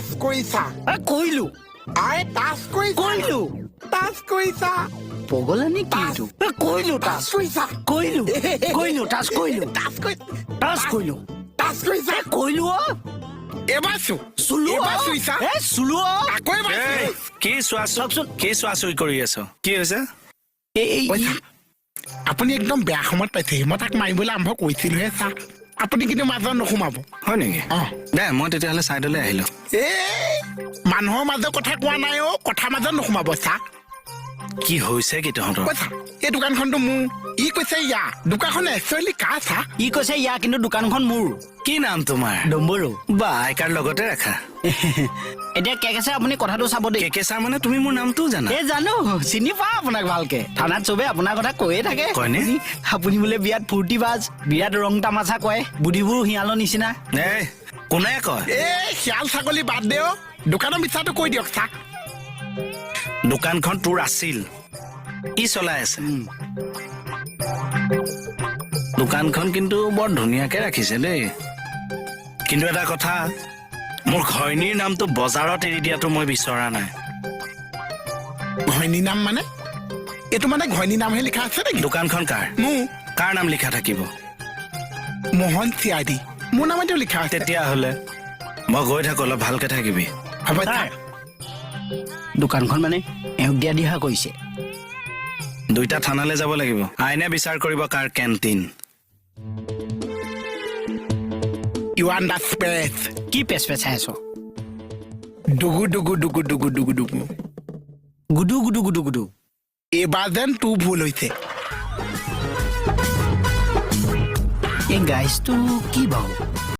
Touch কৰিছা। কৰিলো। আই, touch কৰিছা। কৰিলো। টাচ কৰিছা। পগলা নে কি এইটো? কৰিলো, টাচ টাচ কৰিছা। কৰিলো, কৰিলো, টাচ কৰিলো। টাচ কৰি টাচ কৰিলো। টাচ কৰিছা। কৰিলো অ। এবাৰ চু। চুলো অ। এবাৰ চুইছা। এ চুলো অ। আকৌ এবাৰ এই, চুইছা। কি চোৱা চাওকচোন। কি চোৱা চুই কৰি আছ? কি হৈছে? এই ঐ চা, আপুনি একদম বেয়া সময়ত পাইছেহি। মই তাক মাৰিবলৈ আৰম্ভ কৰিছিলোহে চা, আপুনি কিন্তু মাজত নোসোমাব। হয় নেকি? অ। দে, মই তেতিয়াহ'লে ছাইডলৈ আহিলো। এই, মানুহৰ মাজত কথা কোৱা নাই অ, কথাৰ মাজত নোসোমাব চা। কি হৈছে কি তহঁতৰ? কৈছা, এই দোকানখনতো মোৰ, ই কৈছে ইয়া। দোকানখন একচুৱেলি কাৰ চা? ই কৈছে ইয়া, কিন্তু দোকানখন মোৰ। কি নাম তোমাৰ? ডম্বৰু। বা, আই কাৰ্ড লগতে ৰাখা। এতিয়া কেক আছে, আপুনি কথাটো চাব দেই। কে কে ছাৰ, মানে তুমি মোৰ নামটোও জানা? এই জানো, চিনি পাওঁ আপোনাক ভালকে। থানাত চবে আপোনাৰ কথা কৈয়ে থাকে। কয়নে? আপুনি বোলে বিৰাট ফূৰ্তিবাজ, বিৰাট ৰং তামাচা কয়, বুদ্ধিবোৰ শিয়ালৰ নিচিনা। এই, কোনে কয়? এই শিয়াল ছাগলী বাদ দে অ, দোকানৰ মিছাটো কৈ দিয়ক চা। দোকানখন তোৰ আছিল, ই চলাই আছে। দোকানখন কিন্তু বৰ ধুনীয়াকে ৰাখিছে দেই। কিন্তু এটা কথা, মোৰ ঘৈণীৰ নামটো বজাৰত এৰি দিয়াটো মই বিচৰা নাই। ঘৈণী নাম মানে? এইটো মানে ঘৈণী নামহে লিখা আছে নেকি? দোকানখন কাৰ? মোৰ। কাৰ নাম লিখা থাকিব? মোহন চিয়াদি, মোৰ নামতেও লিখা আছে। তেতিয়াহ'লে মই গৈ থাকো, অলপ ভালকে থাকিবি। হ'ব চা। দোকানখন মানে এওঁক দিয়া দিহা কৰিছে। দুইটা থানালৈ যাব লাগিব, আইনে বিচাৰ কৰিব কাৰ কেণ্টিন। You under space. কি পেচ পেচাই আছ? ডুগু ডুগু ডুগু ডুগু ডুগু ডুগু। গুডু গুডু গুডু গুডু। এইবাৰ যেন তোৰ ভুল হৈছে। এই গাইজটো কি বাৰু?